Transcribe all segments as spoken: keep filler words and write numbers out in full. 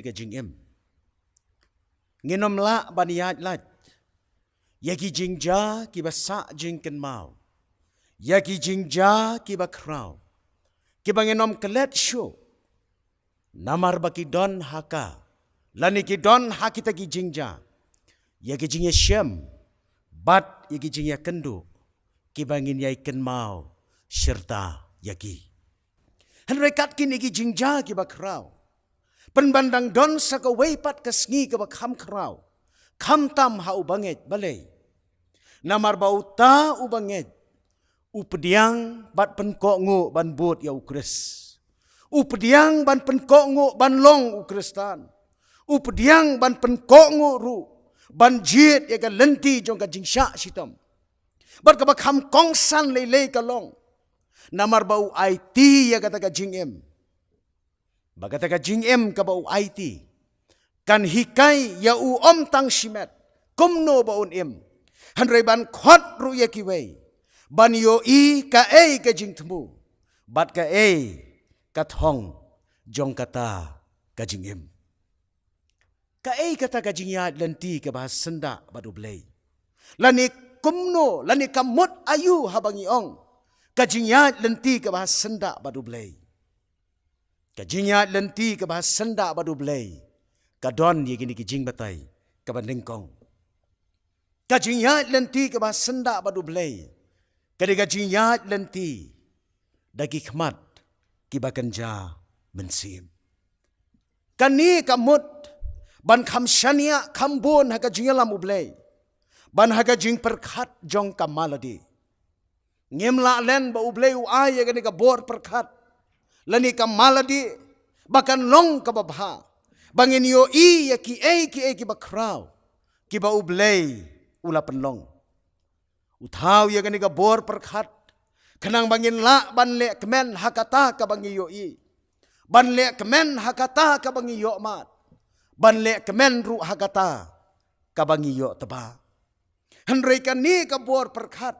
ka jingim. Ngin ym lah ban ïaid lait ïa ki jingjia kiba sah jingkynmaw, ïa ki jingjia kiba khraw, kiba ngin ym klet shuh, namar ba ki don ha ka, lane ki don ha kita ki jingjia ïa ki jingïashem bad ïa ki jingïakynduh kiba ngin ïai kynmaw shirta ïa ki. Hynrei kat kine ki jingjia kiba khraw, pynban dang don sa kawei pat ka sngi kaba kham khraw, khamtam ha u bangeit. Balei? Namar ba uta u bangeit u pdiang bad pynkohnguh ban bud ïa U Khrist. U pdiang ban pynkohnguh ban long u Khristan. U pdiang ban pynkohnguh ruh ban jied ïa ka lynti jong ka jingshah shitom. Bad kaba kham kongsan lei lei ka long, namar ba u aiti ïa kata ka jingim. Ba kata ka jingim kaba u aiti kan hikai ïa u ym tang shimet kumno ba un im, hynrei ban khot ruh ïa kiwei ban ïohi kaei ka jingthmu bad kaei ka thong jong kata ka jingim. Kaei kata ka jingïaid lynti kaba ha syndah bad U Blei? Lane kumno, lane ka mut aïu haba ngi ong ka jingïaid lynti kaba ha syndah bad U Blei? Ka jingïaid lynti kaba ha syndah bad U Blei ka don ïa kine ki jingbatai kaba nyngkong. Ka jingïaid lynti kaba ha syndah bad U Blei ka dei ka jingïaid lynti da ki khmat kiba kynja mynsiem. Kane ka mut ban kham shaniah kham bun ha ka jingïalam U Blei, ban ha ka jingpyrkhat jong ka malade. Ngim lah len ba U Blei u ai ïa kane ka bor pyrkhat lane ka malade ba kan long kaba bha, ba ngin ïohi ïa kiei kiei kiba khraw kiba U Blei u la pynlong. U thaw ïa kane ka bor pyrkhat khnang ba ngin lah ban leh kmen ha kata kaba ngi ïohi, ban leh kmen ha kata kaba ngi ïohmad, ban leh kmen ruh ha kata kaba ngi ïoh tba. Hynrei kane ka bor pyrkhat,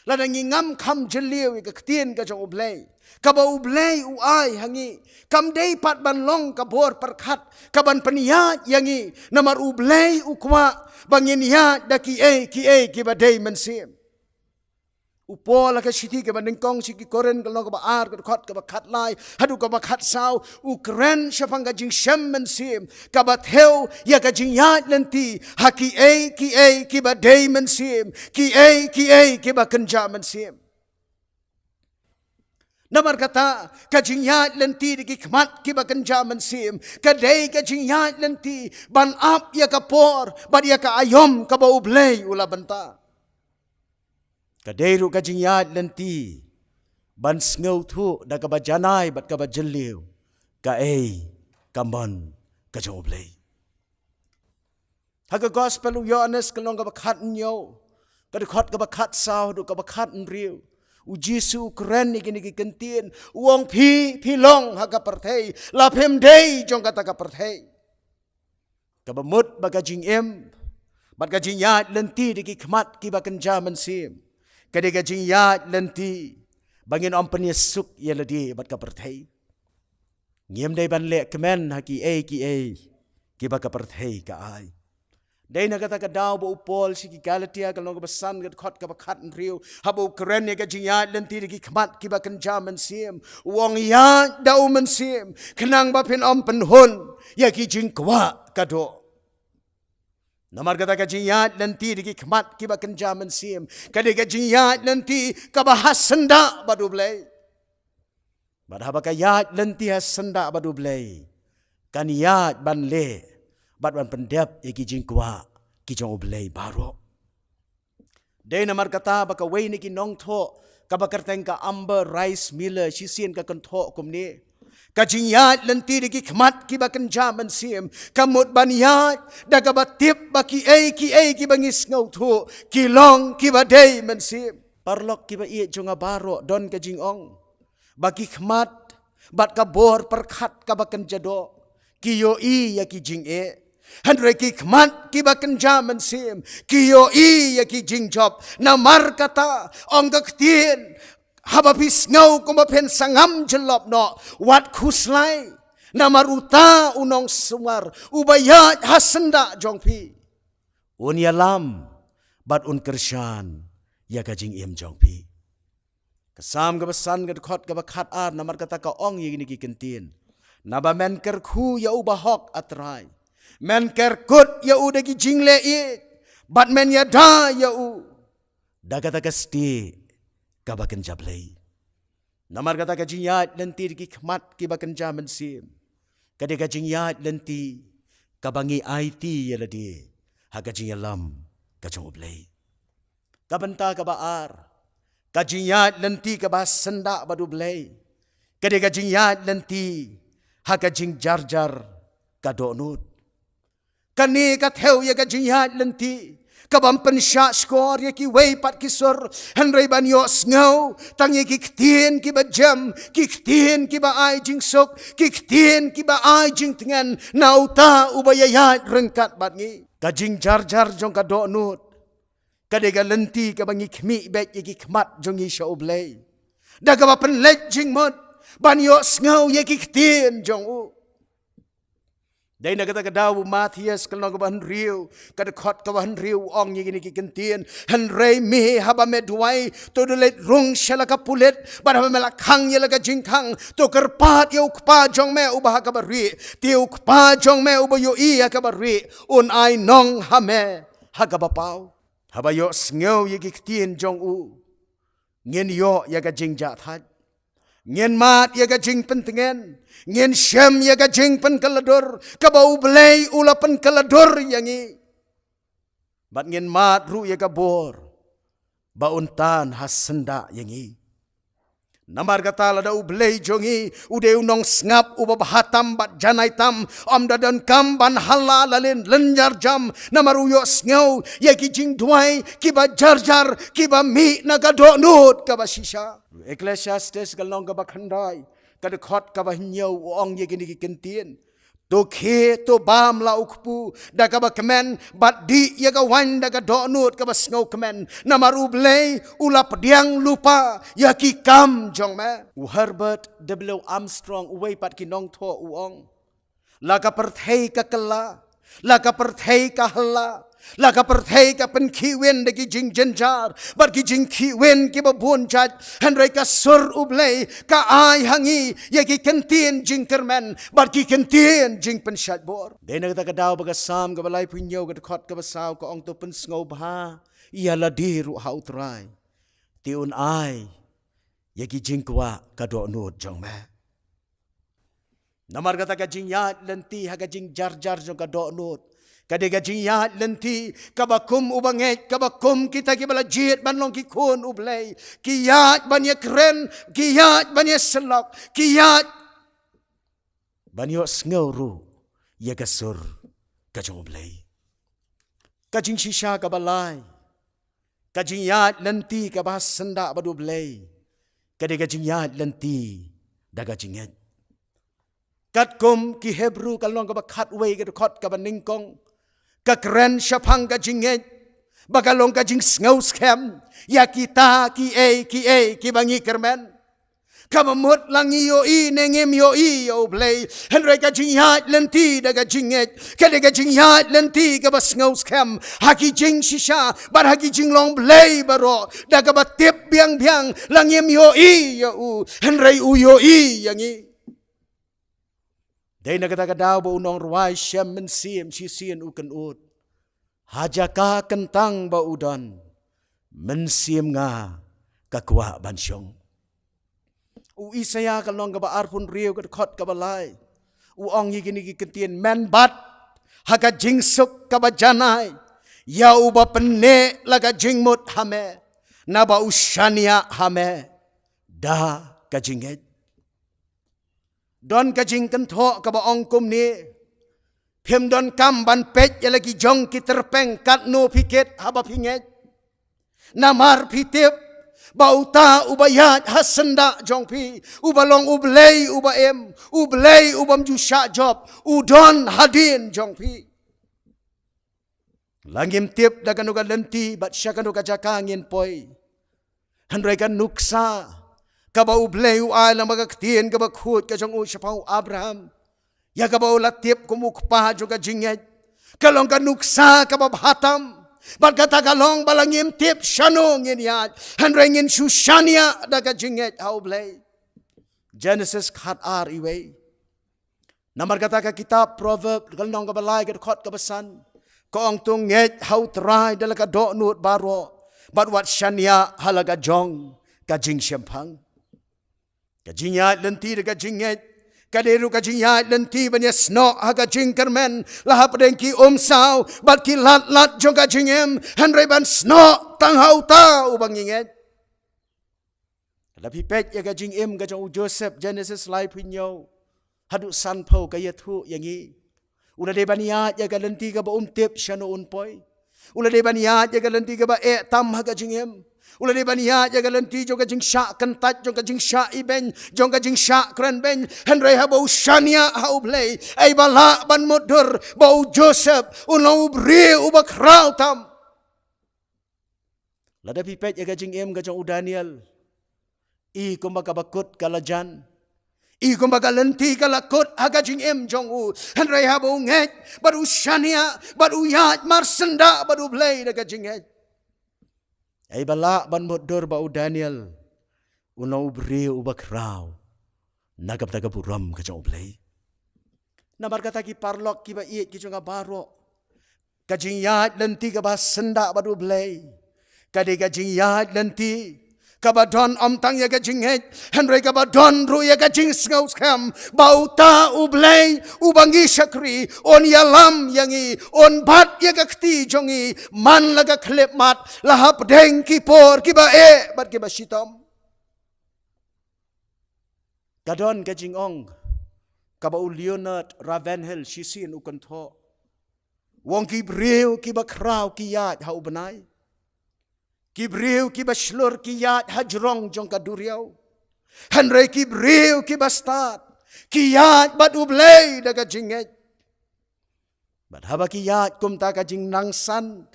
lada ngi ngam kham jylliew ïa ka ktien ka jong U Blei kaba U Blei u ai ha ngi, kam dei pat ban long ka bor pyrkhat kaban pynïaid ïa ngi, namar U Blei u kwah ba ngin ïaid da kiei kiei kiba dei mynsiem. U Paul ha ka shithi kaba nyngkong sha ki Korinth ka lynnong kaba ar, ka dkhot kaba khatlai haduh kaba khatsaw, u kren shaphang ka jingshem mynsiem kaba thew ïa ka jingïaid lynti ha kiei kiei kiba dei mynsiem, kiei kiei kiba kynja mynsiem. Namar kata, ka jingïaid lynti da ki khmat kiba kynja mynsiem ka dei ka jingïaid lynti ban ap ïa ka por bad ïa ka aïom kaba U Blei u la bynta. Ka dei ruh ka jingïaid lynti ban sngewthuh da kaba janai bad kaba jylliew kaei ka mon ka jong U Blei. Ha ka Gospel u Ïoannis ka lynnong kaba khathynñiew, ka dkhot kaba khatsaw haduh kaba khathynriew, U Jisu u kren ïa kine ki kyntien, u ong, phi, phi long ha ka pyrthei, la phim dei jong kata ka pyrthei. Kaba mut ba ka jingim bad ka jingïaid lynti da ki khmat kiba kynja mynsiem ka dei ka jingïaid lynti ba ngin ym pynïasuk ïa lade bad ka pyrthei. Ngim dei ban leh kmen ha kiei kiei kiba ka pyrthei ka ai. Dei na kata ka daw ba u Paul sha ki Galatia ka lynnong kaba san, ka dkhot kaba khathynriew, haba u kren ïa ka jingïaid lynti da ki khmat kiba kynja mynsiem, u ong, ïaid da U Mynsiem khnang ba phin ym pynhun ïa ki jingkwah ka doh. Namar kata ka jingïaid lynti da ki khmat kiba kynja mynsiem ka dei ka jingïaid lynti kaba ha syndah bad U Blei. Bad haba ka ïaid lynti ha syndah bad U Blei, kan ïaid ban leh bad ban pyndep ïa ki jingkwah ki jong U Blei baroh. Dei namar kata ba kawei na ki nongthoh kaba kyrteng ka Amber Rice Miller shisien ka kynthoh kumne, ka jingïaid lynti da ki khmat kiba kynja mynsiem ka mut ban ïaid da kaba tip ba kiei kiei kiba ngi sngewthuh ki long kiba dei mynsiem. Paralok kiba ïeit jong nga baroh, don ka jingong ba ki khmat bad ka bor pyrkhat kaba kynja doh ki ïohi ïa ki jingeh, hynrei ki khmat kiba kynja mynsiem ki ïohi ïa ki jingjop. Namar kata, ong ka ktien, haba phi sngew kumba phin sa ngam jyllop noh, wat khuslai. Namar uta u nongsumar uba ïaid ha syndah jong phi, un ïalam bad un kyrshan ïa ka jingim jong phi. Ka Salm kaba san, ka dkhot kaba khatar, namar kata ka ong ïa kine ki kyntien: Naba men kyrkhu ïa u bahok, A Trai. Men kyrkhu ïa u da ki jingleh ïeit, bad men ïada ïa u da kata ka stieh kaba kynja Blei. Namar kata ka jingïaid lynti da ki khmat kiba kynja mynsiem ka dei ka jingïaid lynti kaba ngi aiti ïa lade ha ka jingïalam ka jong U Blei. Ka bynta kaba ar, ka jingïaid lynti kaba syndah bad U Blei ka dei ka jingïaid lynti ha ka jingjarjar ka dohnud. Kane ka thew ïa ka jingïaid lynti kabym pynshah shkor ïa kiwei pat ki sur, hynrei ban ïohsngew tang ïa ki ktien kiba jem, ki ktien kiba ai jingsuk, ki ktien kiba ai jingtngen na uta uba ïaid ryngkat bad ngi. Ka jingjarjar jong ka dohnud ka dei ka lynti kaba ngi khmih beit ïa ki khmat jong ngi sha U Blei da kaba pynleit jingmut ban ïohsngew ïa ki ktien jong u. Dei na kata ka daw u Mathaios ka lynnong kaba hynriew, ka dkhot kaba hynriew, u ong ïa kine ki kyntien: Hynrei me, haba me duwai, to da leit rung sha la ka pulit, bad haba me la khang ïa la ka jingkhang, to kyrpad ïa U Kpa jong me uba ha kaba rieh. Te U Kpa jong me uba ïohi ha kaba rieh un ai nong ha me ha kaba paw. Haba ïohsngew ïa ki ktien jong u, ngin ïoh ïa ka jingjahthait, ngin mad ïa ka jingpyntngen, ngin shem ïa ka jingpynkylla dur kaba U Blei u la pynkylla dur ïa ngi, bad ngin mad ruh ïa ka bor ba un tan ha syndah ïa ngi. Namar kata, lada U Blei jong ngi u dei u nongsngap uba bha tam bad janai tam, ym da donkam ban hala la lynjar jam, namar u ïohsngew ïa ki jingduwai kiba jarjar, kiba mih na ka dohnud kaba shisha. Ecclesiastes ka lynnong kaba khyndai, ka dkhot kaba hynñiew, u ong ïa kine ki kyntien: To khie, to bam la u kpu da kaba kmen, bad dih ïa ka waiñ da ka dohnud kaba sngewkmen, namar U Blei u la pdiang lypa ïa ki kam jong me. U Herbert W Armstrong, uwei pat ki nongthoh, u ong: La ka pyrthei ka kylla, la ka pyrthei ka hylla, la ka pyrthei ka pynkhihwin da ki jingjynjar bad ki jingkhihwin kiba bun jait, hynrei ka sur U Blei ka ai ha ngi ïa ki kyntien jingkyrmen bad ki kyntien jingpynshait bor. Dei na kata ka daw ba ka Salm kaba laiphew hynñiew, ka dkhot kaba saw, ka ong: To pynsngewbha ïa lade ruh ha U Trai, te un ai ïa ki jingkwah ka dohnud jong me. Namar kata, ka jingïaid lynti ha ka jingjarjar jong ka dohnud ka dei ka jingïaid lynti kaba kum uba ngeit, kaba kum kita kiba la jied ban long ki khun U Blei, ki ïaid ban ïakren, ki ïaid ban ïasyllok, ki ïaid ban ïohsngew ruh ïa ka sur ka jong U Blei. Ka jingshisha kaba lai, ka jingïaid lynti kaba syndah bad U Blei ka dei ka jingïaid lynti da ka jingngeit. Katkum ki Hebru ka lynnong kaba khatwei, ka dkhot kaba nyngkong, ka kren shaphang ka jingngeit ba ka long ka jingsngewskhem ïa kita kiei kiei kiba ngi kyrmen. Kaba mut la ngi ïohi ne ngim ïohi ïa U Blei, hynrei ka jingïaid lynti da ka jingngeit ka dei ka jingïaid lynti kaba sngewskhem ha ki jingshisha bad ha ki jinglong Blei baroh, da kaba tip biang biang la ngim ïohi ïa u, hynrei u ïohi ïa ngi. Dei na kata ka daw ba u nongrwai shem mynsiem shisien, u kynnoh: Ha jaka kyntang ba u don, mynsiem nga ka kwah ban shong. U Isaïah ka lynnong kaba arphew hynriew, ka dkhot kaba lai, u ong ïa kine ki kyntien: Men bat ha ka jingsuk kaba janai ïa uba pynneh la ka jingmut ha me, naba u shaniah ha me da ka jingngeit. Don ka jingkynthoh kaba ong kumne: Phim donkam ban peit ïa la ki jong ki tyrpeng katno phi kit haba phi ngeit, namar phi tip ba uta uba ïaid ha syndah jong phi, uba long U Blei uba im, U Blei ubym ju shah jop, u don hadien jong phi. La ngim tip da kano ka lynti bad sha kano ka jaka ngin poi, hynrei ka nuksa kaba U Blei u ai lyngba ka ktien kaba khuid ka jong u shaphang u Abraham Ïa kaba u la tip kum u kpa jong ka jingngeit ka long ka nuksa kaba bha tam. Bad kata ka long ba la ngim tip shano ngin ïaid, hynrei ngin shu shaniah da ka jingngeit ha U Blei. Genesis khat ar iwei. Namar kata ka kitab Proverb ka lynnong kaba lai ka dkhot kaba san ka ong, to ngeit ha U Trai da la ka dohnud baroh, bad wat shaniah ha la ka jong ka jingshemphang. Ka jingïaid lynti da ka jingngeit ka dei ruh ka jingïaid lynti ban ïasnoh ha ka jingkyrmen la hapdeng ki umsaw bad ki lad lad jong ka jingim, hynrei ban snoh tang ha uta uba ngi ngeit. Lada phi peit ïa ka jingim ka jong u Joseph, Genesis laiphew hynñiew haduh sanphew, ka ïathuh ïa ngi. U la dei ban ïaid ïa ka lynti kaba um tip shano un poi. U la dei ban ïaid ïa ka lynti kaba eh tam ha ka jingim. U la dei ban ïaid ïa ka lynti jong ka jingshah kyntait, jong ka jingshah ibeiñ, jong ka jingshah krenbeiñ. Hynrei haba u shaniah ha U Blei, ai ba lah ban mutdur ba u Joseph un long u briew uba khraw tam. Lada phi peit ïa ka jingim ka jong u Daniel, i kumba kaba kut ka la jan, i kumba ka lynti ka la kut ha ka jingim jong u, hynrei haba u ngeit bad u shaniah bad u ïaid marsyndah bad U Blei da ka jingngeit, ai ba lah ban mutdur ba u Daniel un long u briew uba khraw na ka bynta ka burom ka jong U Blei. Namar kata ki paralok kiba ïeit ki jong nga baroh, ka jingïaid lynti kaba syndah bad U Blei ka dei ka jingïaid lynti kaba don ym tang ïa ka jingngeit, hynrei kaba don ruh ïa ka jingsngewskhem ba uta U Blei uba ngi shakri un ïalam ïa ngi, un bat ïa ka kti jong ngi man la ka khyllipmat, la hapdeng ki por kiba eh bad kiba shitom. Ka don ka jingong kaba u Leonard Ravenhill shisien u kynthoh, u ong, ki briew kiba khraw ki ïaid ha u bnai, ki briew kiba shlur ki ïaid ha jrong jong ka duriaw, hynrei ki briew kiba stad ki ïaid bad U Blei da ka jingngeit. Bad haba ki ïaid kumta, ka jingnang san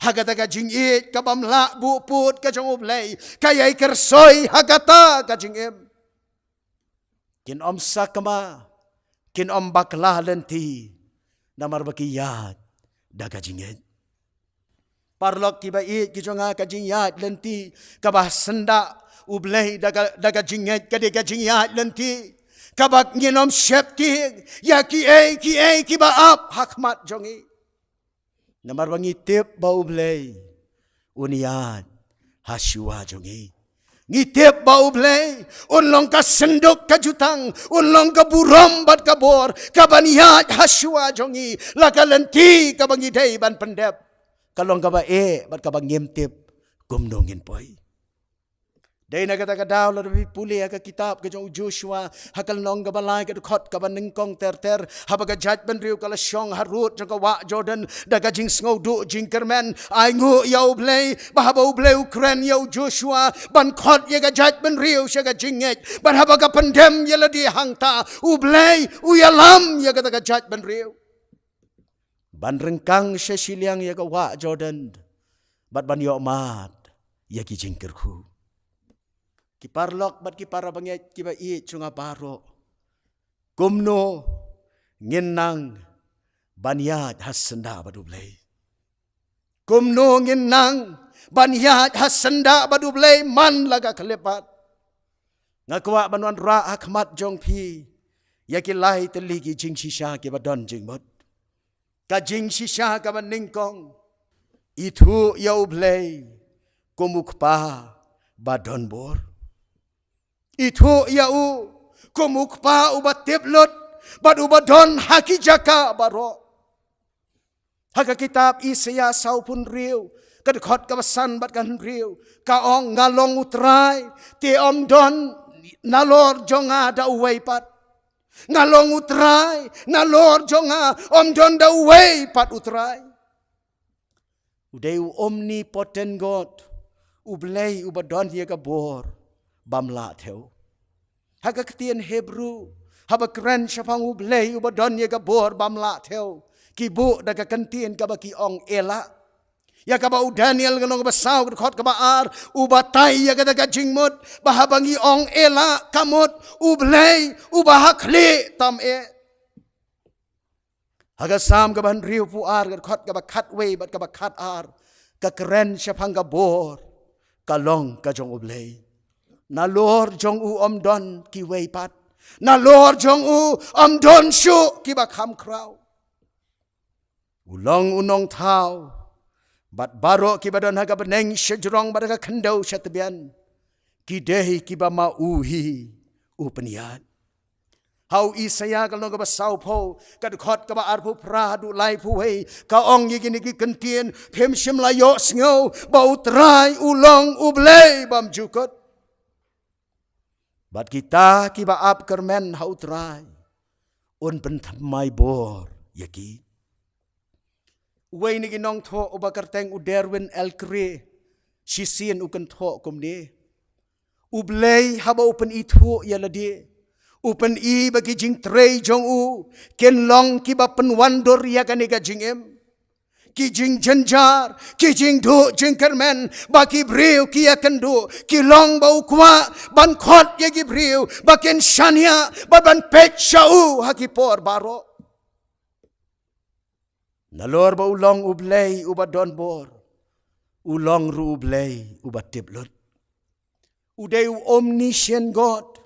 ha kata ka jingïeit ka bym lah buh pud ka jong U Blei ka ïai kyrsoi ha kata ka jingim. Kin ym sakma, kin ym bakla lynti, namar ba ki ïaid da ka jingngeit. Paralok kiba ïeit ki jong nga, ka jingïaid lynti kaba syndah U Blei da ka, da ka jingngeit ka dei ka jingïaid lynti kaba ngin ym sheptieng ïa kiei kiei kiba ap ha khmat jong ngi. Namar ba ngi tip ba U Blei un ïaid ha shuwa jong ngi. Ngi tip ba U Blei un long ka synduk ka jutang, un long ka burom bad ka bor kaban ïaid ha shuwa jong ngi. La ka lynti kaba ngi dei ban pyndep ka long kaba eh bad kaba ngim tip kumno ngin poi. Dei na kata ka daw, lada phi pule ha ka kitab ka jong u Joshua ha ka lynnong kaba lai, ka dkhot kaba nyngkong ter ter, haba ka jaitbynriew ka la shong harud jong ka wah Jordan da ka jingsngewduh jingkyrmen, ai nguh ïa U Blei ba haba U Blei u kren ïa u Joshua ban khot ïa ka jaitbynriew sha ka jingngeit, bad haba ka pyndem ïa lade hangta, U Blei u ïalam ïa kata ka jaitbynriew ban ryngkang sha shiliang ïa ka wah Jordan bad ban ïohmad ïa ki jingkyrkhu. Ki paralok bad ki para bangeit kiba ïeit jong nga baroh, kumno ngin nang ban ïaid ha syndah bad U Blei? Kumno ngin nang ban ïaid ha syndah bad U Blei man la ka khyllipmat? Nga kwah ban wanrah ha khmat jong phi ïa ki lai tylli ki jingshisha kiba don jingmut. Ka jingshisha kaba nyngkong, ithuh ïa U Blei kum u Kpa ba donbor. Ithuh ïa u kum u Kpa uba tip lut bad uba don ha ki jaka baroh. Ha ka kitab Isaïah sawphew hynriew, ka dkhot kaba san bad ka hynriew, ka ong, nga long U Trai, te ym don nalor jong nga da uwei pat. Nga long U Trai, nalor jong nga ym don da uwei pat U Trai. U dei u omnipotent God, U Blei uba don ïa ka bor bym lah thew. Ha ka ktien Hebru, haba kren shaphang U Blei uba don ïa ka bor bym lah thew, ki buh da ka kyntien kaba ki ong Ela. Ïa kaba u Daniel ka lynnong kaba saw, ka dkhot kaba ar, u batai ïa kata ka jingmut ba haba ngi ong Ela, ka mut U Blei uba ha khlieh tam eh. Ha ka Salm kaba hynriewphew ar, ka dkhot kaba khatwei bad kaba khatar, ka kren shaphang ka bor ka long ka jong U Blei. Nalor jong u ym don kiwei pat, nalor jong u ym don shuh kiba kham khraw. U long u nongthaw, bad baroh kiba don ha ka bneng shajrong bad ha ka khyndew shatbian, ki dei kiba ma u hi u pynïaid. Ha u Isaïah ka lynnong kaba sawphew, ka dkhot kaba arphew phra haduh laiphew wei, ka ong ïa kine ki kyntien: Phim shym la ïohsngew ba U Trai u long U Blei bymjukut? Bad kita kiba ap kyrmen ha U Trai, un pynthymmai bor ïa ki. Uwei na ki nongthoh uba kyrteng u Derwin Elkri, shisien u kynthoh kumne: U Blei haba u pynithuh ïa lade, u pyni ba ki jingtrei jong u kin long kiba pynwandur ïa kane ka jingim. Ki jingjynjar, ki jingduh jingkyrmen ba ki briew ki ïakynduh, ki long ba u kwah ban khot ïa ki briew ba kin shaniah bad ban peit sha u ha ki por baroh. Nalor ba u long U Blei uba don bor, u long ruh U Blei uba tip lut. U dei u omniscient God,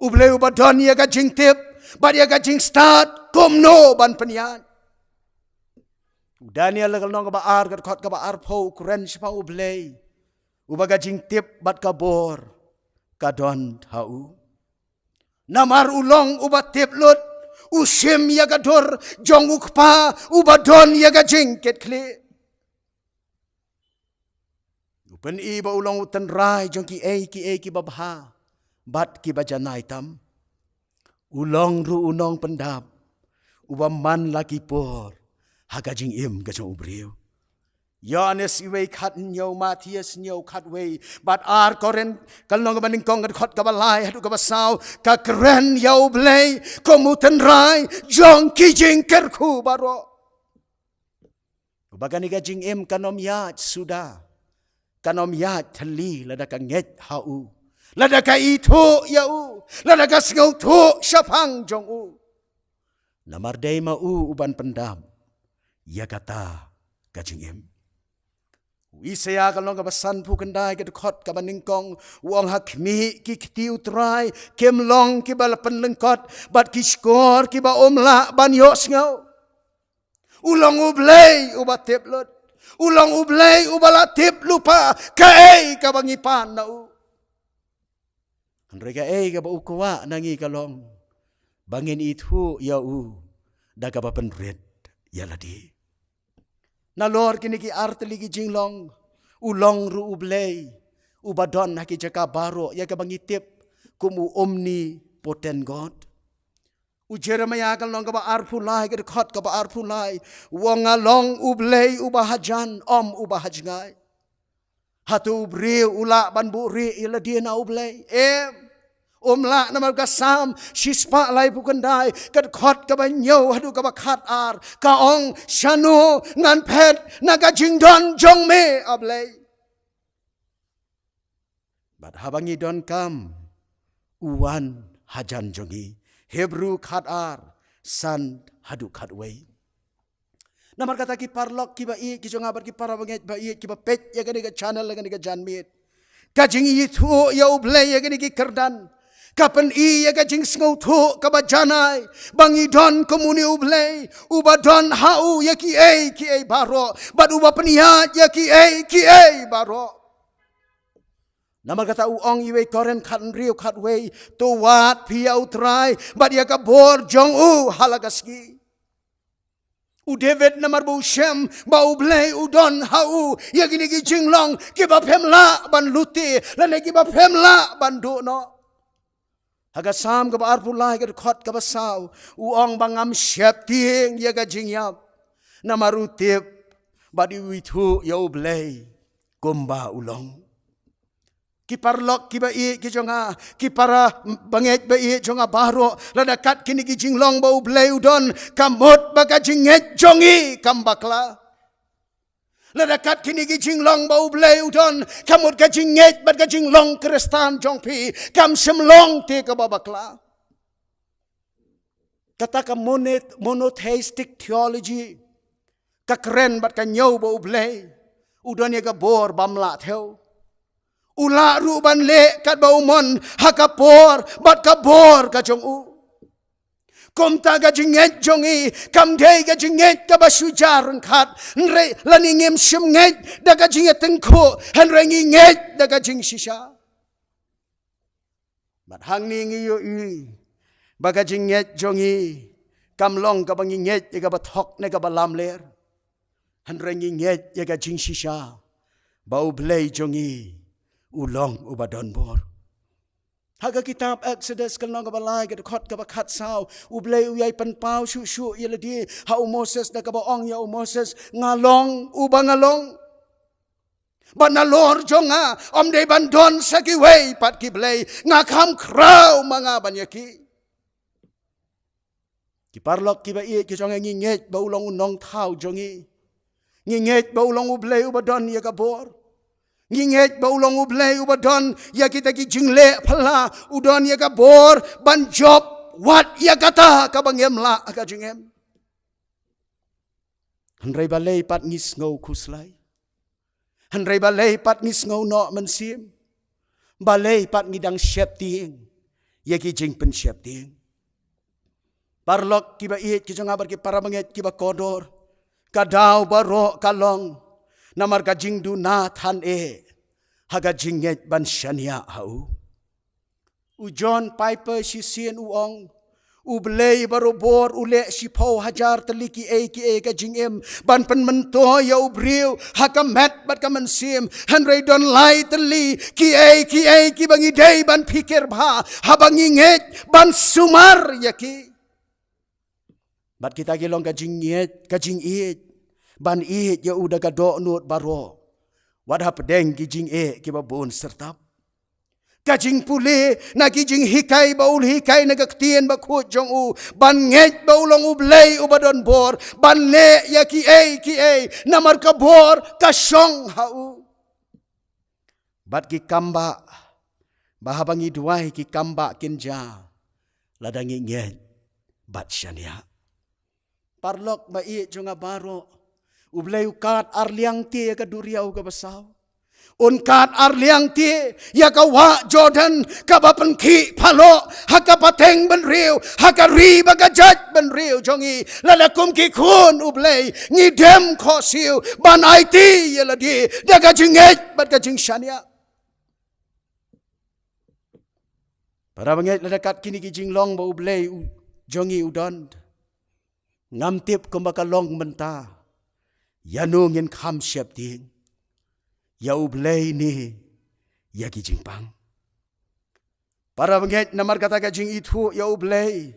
U Blei uba don ïa ka jingtip bad ïa ka jingstad kumno ban pynïaid. U Daniel ka lynnong kaba ar, ka dkhot kaba arphew, u kren shaphang U Blei uba ka jingtip bad ka bor ka don ha u. Namar u long uba tip lut, u shim ïa ka dur jong U Kpa uba don ïa ka jingkitkhlieh. U pyni ba u long u tynrai jong kiei kiei kiba bha bad kiba janai tam. U long ruh u nongpyndap uba man la ki por ha ka jingim ka jong u briew. Ïoannis uwei khathynñiew, Mathaios hynñiew khatwei, bad ar Korinth ka lynnong kaba nyngkong, ka dkhot kaba lai haduh kaba saw, ka kren ïa U Blei kum u tynrai jong ki jingkyrkhu baroh. Ba kane ka jingim kan ym ïaid suda, kan ym ïaid thylli lada ka ngeit ha u, lada ka ithuh ïa u, lada ka sngewthuh shaphang jong u. Namar dei ma u uban pyndap ïa kata ka jingim. U Isaïah ka lynnong kaba sanphew khyndai, ka dkhot kaba nyngkong, u ong: Ha khmih, ki kti U Trai kim long kiba la pynlyngkot, bad ki shkor kiba ym lah ban ïohsngew. U long U Blei uba tip lut. U long U Blei uba la tip lypa kaei kaba ngi pan na u. Hynrei kaei kaba u kwah na ngi ka long ba ngin ithuh ïa u da kaba pynrit ïa lade. Nalor kine ki artylli ki jinglong, u long ruh U Blei uba don ha ki jaka baroh, ïa kaba ngi tip kum u omnipotent God. U Jeremiah ka lynnong kaba arphew lai, ka dkhot kaba arphew lai, u ong: Nga long U Blei uba hajan, ym uba hajngai. Hato u briew u lah ban buhrieh ïa lade na U Blei? Em. Um lah, namar ka Salm shispah laiphew khyndai, ka dkhot kaba hynñiew haduh kaba khatar, ka ong: Shano ngan phet na ka jingdon jong me, A Blei? Bad haba ngi donkam, u wan hajan jong ngi. Hebru khatar, san haduh khatwei. Namar kata ki paralok kiba ïeit ki jong nga bad ki para bangeit ba ïeit kiba peit ïa kane ka channel, ïa kane ka janmiet, ka jingithuh ïa U Blei ïa kine ki kyrdan ka pyni ïa ka jingsngewthuh kaba janai ba ngi don kum une U Blei uba don ha u ïa kiei kiei baroh, bad uba pynïaid ïa kiei kiei baroh. Namar kata u ong iwei Korinth khathynriew khatwei: To wad phi ïa U Trai bad ïa ka bor jong u ha la ka sngi. U David namar ba u shem ba U Blei u don ha u ïa kine ki jinglong kiba phim lah ban lute lane kiba phim lah ban duh noh. Ha ka Salm kaba arphew lai, ka dkhot kaba saw, u ong ba ngam sheptieng ïa ka jingïap, namar u tip bad u ithuh ïa U Blei kumba u long. Ki paralok kiba ïeit ki jong nga, ki para bangeit ba ïeit jong nga baroh, lada kat kine ki jinglong ba U Blei u don, ka mut ba ka jingngeit jong ngi kam bakla. Lada kat kine ki jinglong ba U Blei u don, ka mut ka jingngeit bad ka jinglong Khristan jong phi kam shym long te kaba bakla. Kata ka mono-, monotheistic theology ka kren bad ka ñiew ba U Blei u don ïa ka bor bym lah thew. U lah ruh ban leh katba u mon ha ka por bad ka bor ka jong u. Kumta ka jingngeit jong ngi kam dei ka jingngeit kaba shu jia ryngkat, hynrei lane ngim shym ngeit da ka jingïatyngkhuh, hynrei ngi ngeit da ka jingshisha. Bad hangne ngi ïohi ba ka jingngeit jong ngi kam long kaba ngi ngeit ïa kaba thok ne kaba lamler, hynrei ngi ngeit ïa ka jingshisha ba U Blei jong ngi u long uba don bor. Ha ka kitab Exodus ka lynnong kaba lai, ka dkhot kaba khatsaw, U Blei u ïai pynpaw shuh shuh ïa lade ha u Moses da kaba ong ïa u Moses, "Nga long uba nga long. Bad nalor jong nga ym dei ban don sa kiwei pat ki blei, nga kham khraw ma nga ban ïa ki." Ki paralok kiba ïeit ki jong ngi, ngi ngeit ba u long u nongthaw jong ngi. Ngi ngeit ba u long U Blei uba don ïa ka bor. Ngi ngeit ba u long U Blei uba don ïa kita ki jingleh phylla, u don ïa ka bor ban jop wat ïa kata kaba ngim lah ha ka jingim. Hynrei balei pat ngi sngew khuslai? Hynrei balei pat ngi sngew noh mynsiem? Balei pat ngi dang sheptieng ïa ki jingpynsheptieng? Paralok kiba ïeit ki jong nga bad ki para bangeit kiba kordor, ka daw baroh ka long namar ka jingduna than eh ha ka jingngeit ban shaniah ha u. U John Piper shisien u ong, U Blei barobor u leh shiphew hajar tylli kiei kiei ka jingim ban pynmyntoi ïa u briew ha ka met bad ka mynsiem, hynrei don lai tylli kiei kiei kiba ngi dei ban phikir bha haba ngi ngeit ban sumar ïa ki. Bad kita ki long ka jingngeit, ka jingïeit ban ïeit ïa u da ka dohnud baroh, wat hapdeng ki jingeh kiba bun syrtap. Ka jingpule na ki jinghikai ba u hikai na ka Ktien bakhuid jong u, ban ngeit ba u long U Blei uba don bor ban leh ïa kiei kiei namar ka bor ka shong ha u. Bad ki kambah, ba haba ngi duwai ki kambah kin jia lada ngi ngeit bad shaniah. Paralok ba ïeit jong nga baroh, U Blei u kad arliang te ïa ka duriaw kaba saw. Un kad arliang te ïa ka wah Jordan kaba pynkhih phalok ha ka pateng bynriew, ha ka ri ba ka jaitbynriew jong ngi. Lada kum ki khun U Blei ngi dem khohsiew ban aiti ïa lade da ka jingngeit bad ka jingshaniah. Para bangeit, lada kat kine ki jinglong ba U Blei u jong ngi u don, ngam tip kumba ka long mynta, ïano ngin kham sheptieng, ïa U Blei ne ïa ki jingpang. Para bangeit, namar kata ka jingithuh ïa U Blei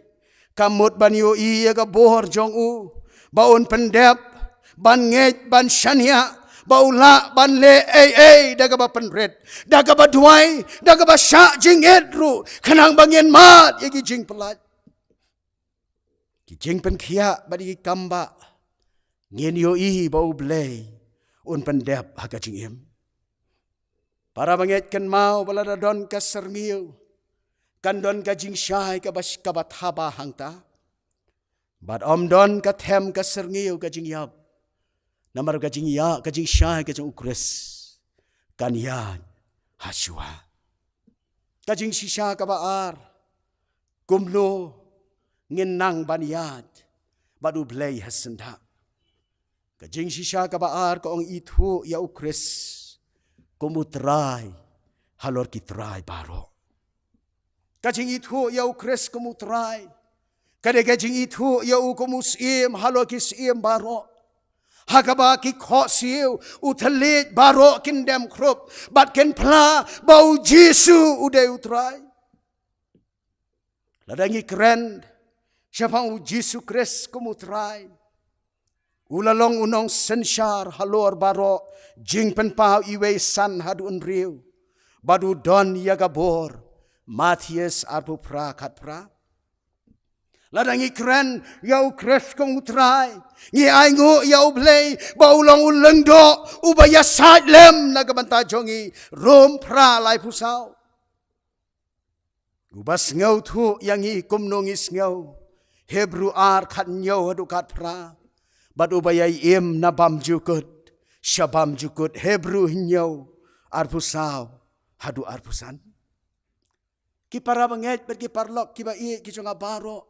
ka mut ban ïohi ïa ka bor jong u ba un pyndep ban ngeit ban shaniah ba u lah ban leh ei ei da kaba pynrit, da kaba duwai, da kaba shah jingit ruh, khnang ba ngin mad ïa ki jingpyllait. Ki jingpynkhiah bad ki kambah, ngin ïohi ba U Blei un pyndep ha ka jingim. Para bangeit, kynmaw ba lada don ka syrngiew, kan don ka jingshai kaba, kaba thaba hangta. Bad ym don ka them ka syrngiew ka jingïap, namar ka jingïap, ka jingshai ka jong U Khrist kan ïaid ha shuwa. Ka jingshisha kaba ar, kumno ngin nang ban ïaid bad U Blei ha syndah? Ka jingshisha kaba ar ka ong, ithuh ïa U Khrist kum U Trai halor ki trai baroh. Ka jingithuh ïa U Khrist kum U Trai ka dei ka jingithuh ïa u kum u Syiem halor ki syiem baroh, ha kaba ki khohsiew u thylliej baroh kin dem khrup bad kin phla ba U Jisu u dei U Trai. Lada ngi kren shaphang U Jisu Khrist kum U Trai, u la long u nongsynshar halor baroh Jingpynpaw iwei san haduh hynriew, bad u don ïa ka bor, Mathaios arphew phra, khatphra. Lada ngi kren ïa U Khrist kum U Trai, ngi ainguh ïa U Blei ba u long u lyngdoh uba ïasaid lem na ka bynta jong ngi, Rom phra, laiphew saw. Uba sngewthuh ïa ngi kumno ngi sngew, Hebru ar khat hynñiew haduh khat phra. Bad uba ïai im na bymjukut sha bymjukut. Hebru hynñiew arphew saw haduh arphew san. Ki para bangeit bad ki paralok kiba ïeit ki jong nga baroh.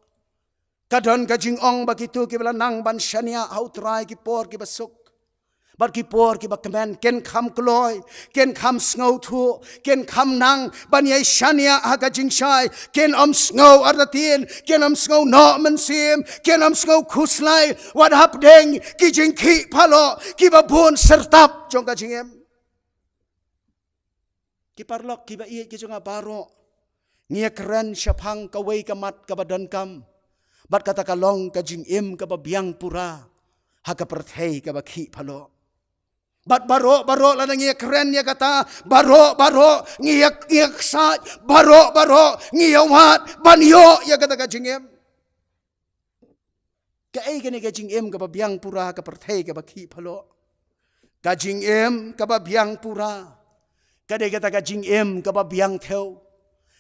Ka don ka jingong ba kito kiba la nang ban shaniah ha U Trai ki por kiba suk bad ki por kiba kmen, kin kham kloi, kin kham sngewthuh, kin kham nang ban ïai shaniah ha ka jingshai, kin ym sngew artatien, kin ym sngew noh mynsiem, kin ym sngew khuslai wat hapdeng ki jingkhih phalok kiba bun syrtap jong ka jingim. Ki paralok kiba ïeit ki jong nga baroh, ngi ïa kren shaphang kawei ka mat kaba donkam, bad kata ka long ka jingim kaba biang pura ha ka pyrthei kaba khih phalok. Bad baroh baroh lada ngi ïa kren ïa kata, baroh baroh ngi ïa, ngi ïa ksaid, baroh baroh ngi ïa wad ban ïoh ïa kata ka jingim. Kaei kane ka jingim kaba biang pura ha ka pyrthei kaba khih phalok? Ka jingim kaba biang pura ka dei kata ka jingim kaba biang thew.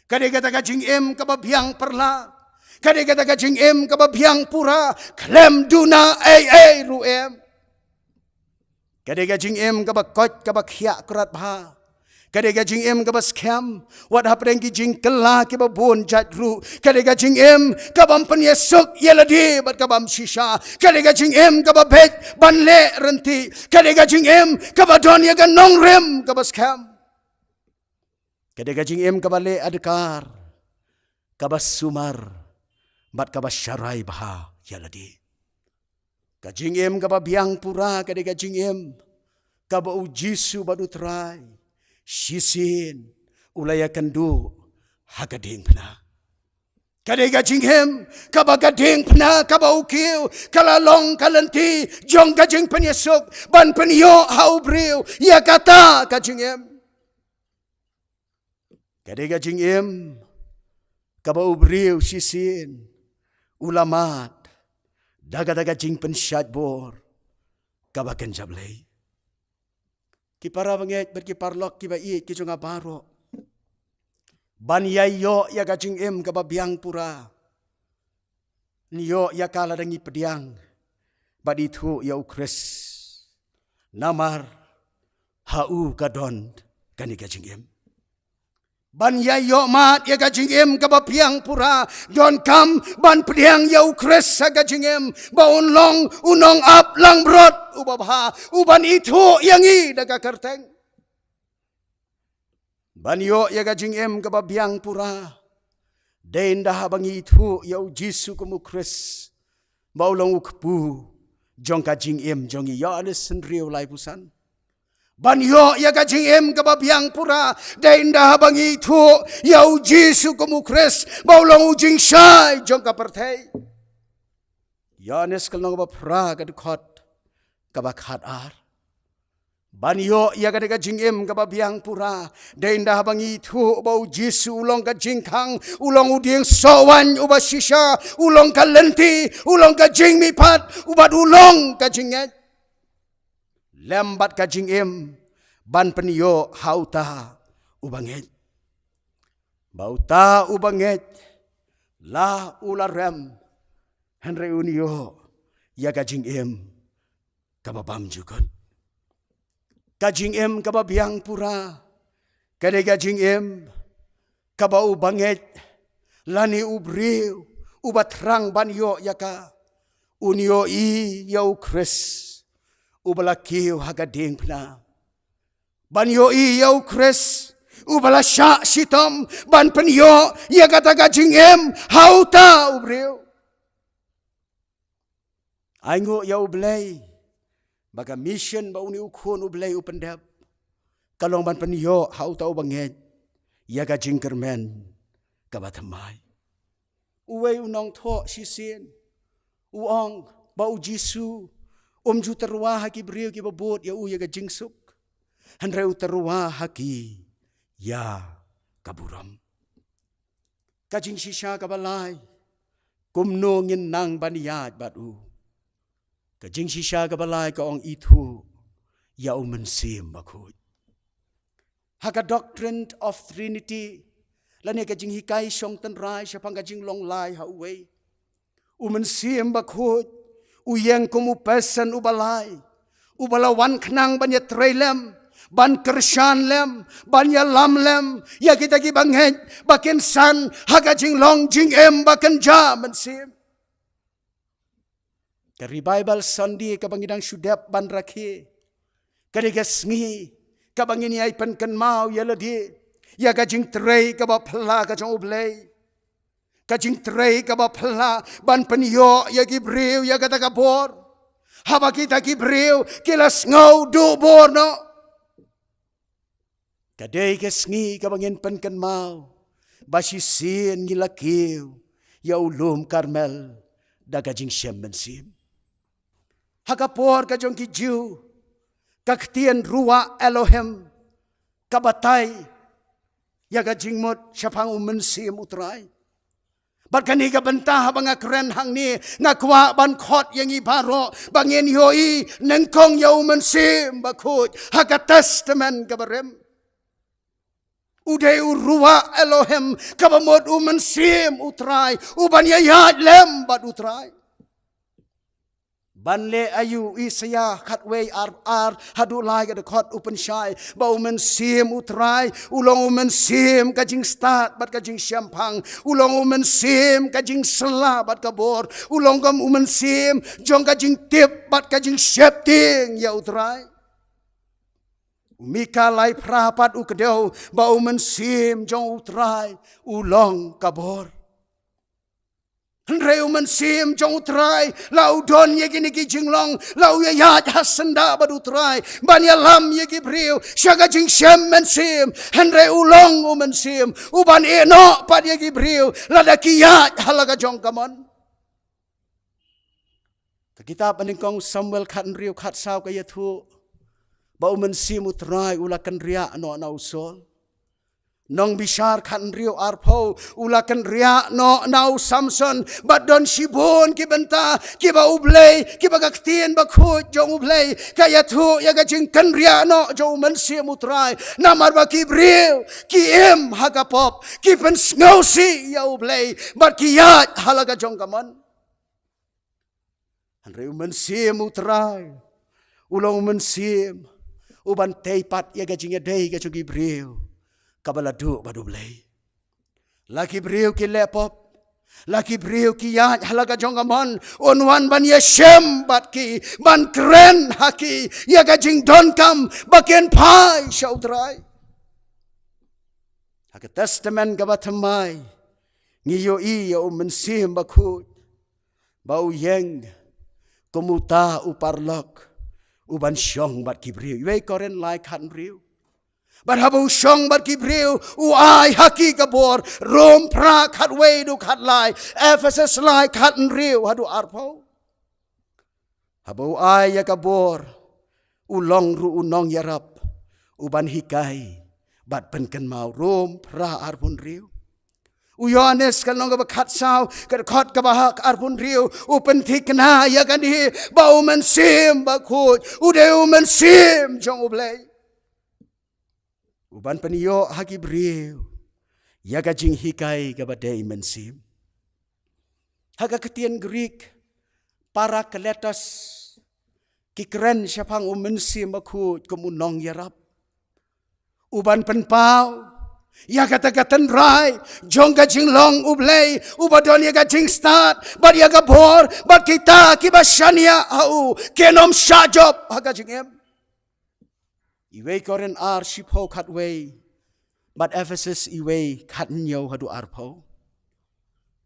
Ka dei kata ka jingim kaba biang pyrla. Ka dei kata ka jingim kaba biang pura, khlem duna ei ei ruh em. Ka dei ka jingim kaba koit kaba khiah krat bha. Ka dei ka jingim kaba skhem wat hapdeng ki jingkylla kiba bun jait ruh. Ka dei ka jingim kaba ym pynïasuk ïa lade bad kaba ym shisha. Ka dei ka jingim kaba beit ban leh rynti. Ka dei ka jingim kaba don ïa ka nongrim kaba skhem. Ka dei ka jingim kaba leh adkar, kaba sumar bad kaba sharai bha ïa lade. Ka jingim kaba biang pura ka dei ka jingim kaba U Jisu bad U Trai shisien u la ïakynduh ha ka diengphna. Ka dei ka jingim kaba ka diengphna kaba u kiew ka la long ka lynti jong ka jingpynïasuk ban pynïoh ha u briew ïa kata ka jingim. Ka dei ka jingim kaba u briew shisien u la mad da kata ka jingpynshait bor kaba kynjap lei. Ki para bangeit bad ki paralok kiba ïeit ki jong nga baroh, ban ïai ïoh ïa ka jingim kaba biang pura, ngi ïoh ïa ka lada ngi pdiang bad ithuh ïa U Khrist. Namar ha u ka don kane ka jingim. Ban ïai ïoh mad ïa ka jingim kaba biang pura, donkam ban pdiang ïa U Khrist ha ka jingim ba un long u nongap langbrot uba bha, uban ithuh ïa ngi da ka kyrteng. Ban ïoh ïa ka jingim kaba biang pura, dei ynda haba ngi ithuh ïa U Jisu kum U Khrist ba u long U Kpu jong ka jingim jong ngi. Ïoannis hynriew laiphew san. Ban ïoh ïa ka jingim kaba biang pura, dei ynda haba ngi ithuh ïa U Jisu kum U Khrist ba u long U Jingshai jong ka pyrthei. Ïoannis ka lynnong kaba phra ka dkhot kaba khatar. Ban ïoh ïa kane ka jingim kaba biang pura, dei ynda haba ngi ithuh ba U Jisu u long ka jingkhang, u long u dieng sohwaiñ uba shisha, u long ka lynti, u long ka jingmihpat, u bad u long ka jingngeit. Lem bad ka jingim ban pynïoh ha uta uba ngeit. Ba uta uba ngeit la u la rem, hynrei un ïoh ïa ka jingim kaba bymjukut. Ka jingim kaba biang pura ka dei ka jingim kaba uba ngeit lane u briew uba thrang ban ïoh ïa ka, un ïohi ïa U Khrist uba la kiew ha ka diengphna. Ban ïohi ïa U Khrist uba la shah shitom ban pynïoh ïa kata ka jingim ha uta u briew. Ainguh ïa U Blei ba ka mission ba une u Khun U Blei u pyndep ka long ban pynïoh ha uta uba ngeit ïa ka jingkyrmen kaba thymmai. Uwei u nongthoh shisien u ong ba U Jisu um ju tyrwa ha ki briew kiba bud ïa u ïa ka jingsuk, hynrei u tyrwa ha ki ïa ka burom. Ka jingshisha kaba lai, kumno ngin nang ban ïaid bad u? Ka jingshisha kaba lai ka ong ithuh ïa U Mynsiem Bakhuid. Ha ka Doctrine of Trinity lane ka jinghikai shong tynrai shaphang ka jinglong lai ha uwei, U Mynsiem Bakhuid u ïeng kum u pyrshah uba lai, uba la wan khnang ban ïatrei lem, ban kyrshan lem, ban ïalam lem ïa kita kiba ngeit ba kin san ha ka jinglong jingim ba kynja mynsiem. Ka Revival Sunday kaba ngi dang shu dep ban rakhe, ka dei ka sngi kaba ngin ïai pynkynmaw ïa lade ïa ka jingtrei kaba phylla ka jong U Blei. Ka jingtrei kaba phylla ban pynïoh ïa ki briew ïa kata ka bor, haba kita ki briew ki la sngew duh bor noh. Ka dei ka sngi kaba ngin pynkynmaw ba shisien ngi la kiew ïa u lum Karmel da ka jingshem mynsiem. Ha ka por ka jong ki Jiw, ka ktien Ruach Elohim ka batai ïa ka jingmut shaphang U Mynsiem U Trai. Bad kane ka bynta haba nga kren hangne, nga kwah ban khot ïa ngi baroh ba ngin ïohi nyngkong ïa U Mynsiem Bakhuid ha ka Testament kaba rim. U dei u Ruach Elohim, kaba mut U Mynsiem U Trai, uban ïaïaid lem bad U Trai. Ban leh aïu? Isaïah khatwei ar ar haduh lai ka dkhot u pynshai ba U Mynsiem U Trai u long U Mynsiem ka jingstad bad ka jingshemphang, u long U Mynsiem ka jingsylla bad ka bor, u long kum U Mynsiem jong ka jingtip bad ka jingsheptieng ïa U Trai. U Mika lai phra pat u kdew ba U Mynsiem jong U Trai u long ka bor. Hynrei U Mynsiem jong U Trai la u don ïa kine ki jinglong, la u ïaïaid ha syndah bad U Trai ban ïalam ïa ki briew sha ka jingshem mynsiem. Hynrei u long U Mynsiem uban ïehnoh pat ïa ki briew lada ki ïaid ha la ka jong ka mon. Ka kitab ba nyngkong Samuel khathynriew khatsaw ka ïathuh ba U Mynsiem U Trai u la kynriah noh na u Saul. Nongbishar khathynriew arphew u la kynriah noh na u Samson. Bad don shibun ki bynta kiba U Blei, kiba ka Ktien Bakhuid jong U Blei ka ïathuh ïa ka jingkynriah noh jong U Mynsiem U Trai, namar ba ki briew ki im ha ka pop, ki pynsngewsih ïa U Blei bad ki ïaid ha la ka jong ka mon. Hynrei U Mynsiem U Trai u long U Mynsiem uban tei pat ïa ka jingïadei ka jong ki briew kaba la duh bad U Blei. La ki briew ki leh pop, la ki briew ki ïaid ha la ka jong ka mon, un wan ban ïashem bad ki, ban kren ha ki ïa ka jingdonkam ba kin phai sha U Trai. Ha ka Testament kaba thymmai ngi ïohi ïa U Mynsiem Bakhuid ba u ïeng kum uta u paralok uban shong bad ki briew. Iwei Korinth lai khathynriew. Bad haba u shong bad ki briew, u ai ha ki ka bor. Rom phra khatwei haduh khatlai, Ephesus lai khathynriew haduh arphew. Haba u ai ïa ka bor, u long ruh u nongïarap uban hikai bad pynkynmaw. Rom phra arphew hynriew. U Ïoannis ka lynnong kaba khatsaw, ka dkhot kaba ha arphew hynriew, u pynthikna ïa kane ba U Mynsiem Bakhuid u dei U Mynsiem jong U Blei uban pynïoh ha ki briew ïa ka jinghikai kaba dei mynsiem. Ha ka ktien Greek, parakletos, ki kren shaphang U Mynsiem Bakhuid kum u nongïarap uban pynpaw ïa kata ka tynrai jong ka jinglong U Blei, uba don ïa ka jingstad bad ïa ka bor, bad kita kiba shaniah ha u kin ym shah jop ha ka jingim. Iwei Korinth ar shiphew khatwei bad Ephesus iwei khathynñiew haduh arphew.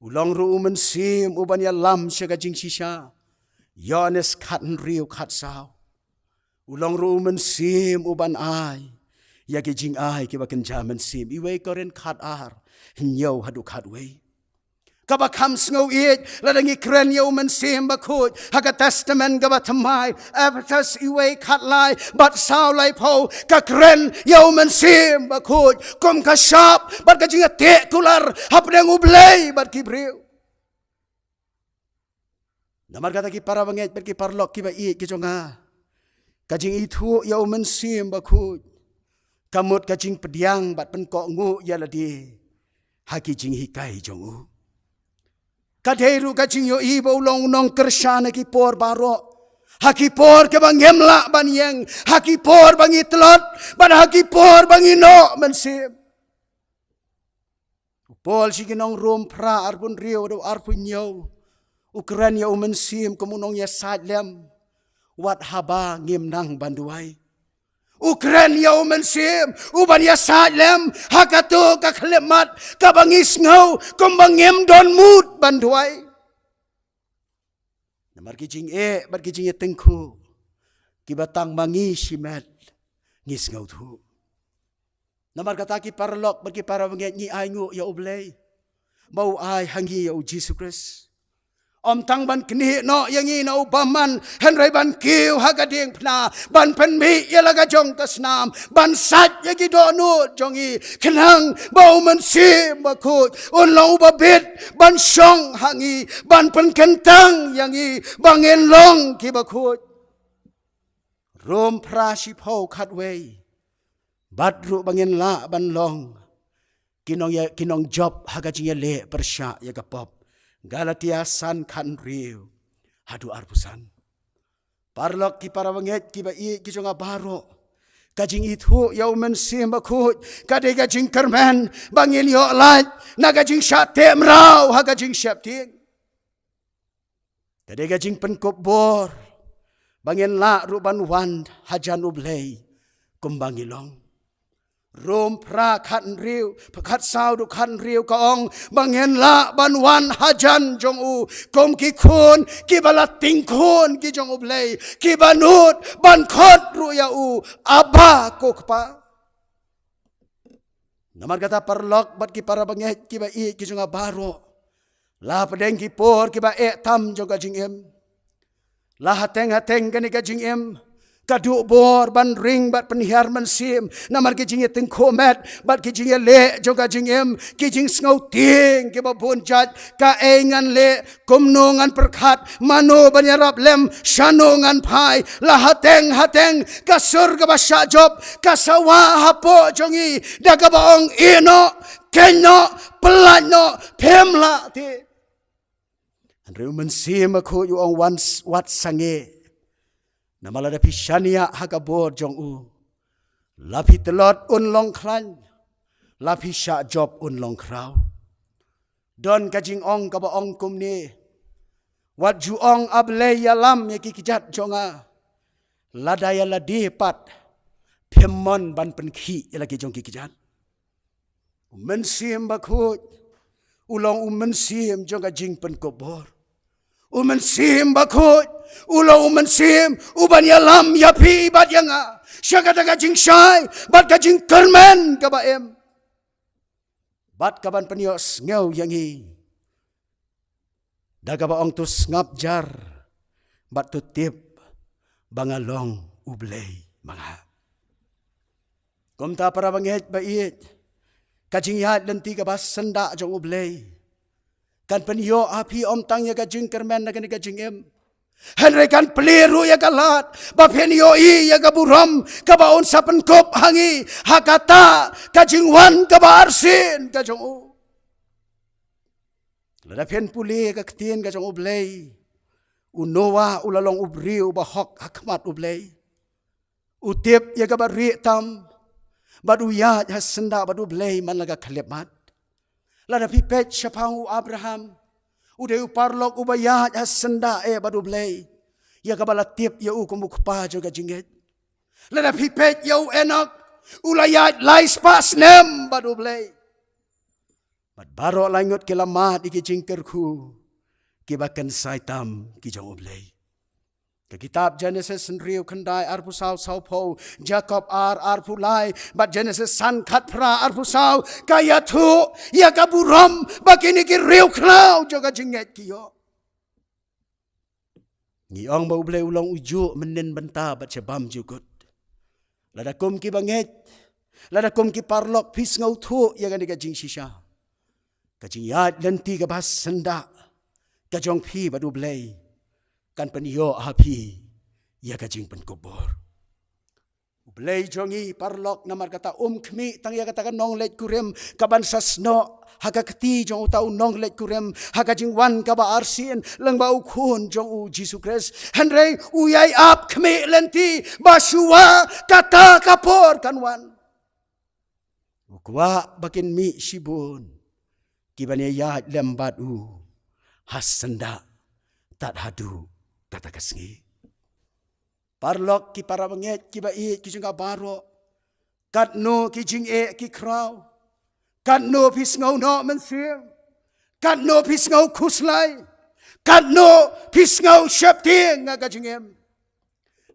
U long ruh U Mynsiem uban ïalam sha ka jingshisha. Ïoannis khathynriew khatsaw. U long ruh U Mynsiem uban ai ïa ki jingai kiba kynja mynsiem. Iwei Korinth khatar, hynñiew haduh khatwei. Kaba kham sngewieit lada ngi kren ïa U Mynsiem Bakhuid ha ka Testament kaba thymmai, Ephesus iwei khatlai bad saw laiphew, ka kren ïa U Mynsiem Bakhuid kum ka shap bad ka jingïateh kular hapdeng U Blei bad ki briew. Namar kata ki para bangeit bad ki paralok kiba ïeit ki jong nga, ka jingithuh ïa U Mynsiem Bakhuid ka mut ka jingpdiang bad pynkohnguh ïa lade ha ki jinghikai jong u. Ka dei ruh ka jingïohi ba u long u nongkyrshan ha ki por baroh, ha ki por kiba ngim lah ban ïeng, ha ki por ba ngi tlot, bad ha ki por ba ngi noh mynsiem. U Paul sha ki nong Rom phra, arphew hynriew haduh arphew hynñiew, u kren ïa u mynsiem kum u nongïasaid lem, wat haba ngim nang ban duwai. U kren ïa u mynsiem uban ïasaid lem ha kato ka khyllipmat kaba ngi sngew kumba ngim don mut ban duwai. Namar ki jingeh bad ki jingïatyngkhuh kiba tang ma ngi shimet ngi sngewthuh. Namar kata ki paralok bad ki para bangeit, ngi ainguh ïa U Blei ba u ai ha ngi ïa u Jisu Khrist. Ym tang ban knieh noh ïa ngi na u bymman, hynrei ban kiew ha ka diengphna, ban pynmih ïa la ka jong ka snam, ban sait ïa ki dohnud jong ngi, khnang ba u Mynsiem Bakhuid un long uba bit ban shong ha ngi, ban pynkyntang ïa ngi ba ngin long kiba khuid. Rom phra, shiphew khatwei. Bad ruh ba ngin lah ban long ki nong ïa, ki nongjop ha ka jingïaleh pyrshah ïa ka pop. Galatia san, khathynriew haduh arphew san. Paralok, ki para bangeit kiba ïeit ki jong nga baroh, ka jingithuh ïa u Mynsiem Bakhuid ka dei ka jingkyrmen ba ngin ïoh lait na ka jingshah teh mraw ha ka jingsheptieng. Ka dei ka jingpynkup bor ba ngin lah ruh ban wan hajan U Blei kumba ngi long. Rom phra, khathynriew, khatsaw haduh khathynriew ka ong ba ngin lah ban wan hajan jong u kum ki khun kiba la tyngkhun ki jong U Blei, kiba nud ban khot ruh ïa u, Abba, ko Kpa. Namar kata, paralok bad ki para bangeit kiba ïeit ki jong nga baroh, la hapdeng ki por kiba eh tam jong ka jingim, la hateng hateng kane ka jingim, ka duh bor ban ring bad pynhiar mynsiem namar ki jingïatyngkhuh met bad ki jingïaleh jong ka jingim, ki jingsngew tieng kiba bun jait, kaei ngan leh, kumno ngan pyrkhat, mano ban ïarap lem, shano ngan phai. La hateng hateng ka sur kaba shah jop ka sawa hapoh jong ngi da kaba ong, ïeh noh, khein noh, pyllait noh, phim lah te. Hynrei u Mynsiem Bakhuid u ong, wan s-, wat sangeh. Namar lada phi shaniah ha ka bor jong u, la phi tlot un long khlaiñ, la phi shah jop un long khraw. Don ka jingong kaba ong kumne: Wat ju ong, A Blei, ïalam ïa ki kjat jong nga. Lada ïa lade pat phim mon ban pynkhih ïa la ki jong ki kjat. U Mynsiem Bakhuid u long u mynsiem jong ka jingpynkup bor. U Mynsiem Bakhuid u long u mynsiem uban ïalam ïa phi bad ïa nga sha kata ka jingshai bad ka jingkyrmen kaba im, bad kaban pynïohsngew ïa ngi da kaba ong, to sngap jar bad to tip ba nga long U Blei ma nga. Kumta, para bangeit ba ïeit, ka jingïaid lynti kaba syndah jong U Blei kan pynïoh ha phi ym tang ïa ka jingkyrmen na kane ka jingim, hynrei kan plie ruh ïa ka lad ba phin ïohi ïa ka burom kaba un sa pynkup ha ngi ha kata ka jingwan kaba arsien ka jong u. Lada phin pule ka ktien ka jong U Blei, u Noah u la long u briew uba hok ha khmat U Blei. U tip ïa kaba rieh tam bad u ïaid ha syndah bad U Blei man la ka khyllipmat. Lada phi peit shaphang u Abraham, u dei u paralok uba ïaid ha syndah eh bad U Blei, ïa kaba la tip ïa u kum u kpa jong ka jingngeit. Lada phi peit ïa u Enok, u la ïaid lai spah snem bad U Blei. Bad baroh lai ngut ki la mad ïa ki jingkyrkhu kiba kynsai tam ki jong U Blei. Ka kitab Jenesis hynriew khyndai arphew saw, sawphew, Jakob ar arphew lai, bad Jenesis san khatphra arphew saw, ka ïathuh ïa ka burom ba kine ki riewkhlaw jong ka jingngeit ki ïoh. Ngi ong ba U Blei u long u juh mynnin bynta bad sha bymjukut. Lada kum ki bangeit, lada kum ki paralok phi sngewthuh ïa kane ka jingshisha, ka jingïaid lynti kaba syndah ka jong phi bad U Blei kan pynïoh ha phi ïa ka jingpynkupbor. U Blei jong ngi paralok, namar kata um khmih tang ïa kata ka nongleit kurim kaban sa snoh ha ka kti jong uta u nongleit kurim ha ka jingwan kaba arsien lyngba u Khun jong u Jisu Khrist. Hynrei u ïai ap khmih lynti ba shuwa kata ka por kan wan, u kwah ba kin mih shibun kiban ïaid lem bad u ha syndah tad haduh kata ka sngi. Paralok, ki para bangeit kiba ïeit, ki jong nga baroh, katno ki jingeh ki khraw, katno phi sngew noh mynsiem, katno phi sngew khuslai, katno phi sngew sheptieng ha ka jingim,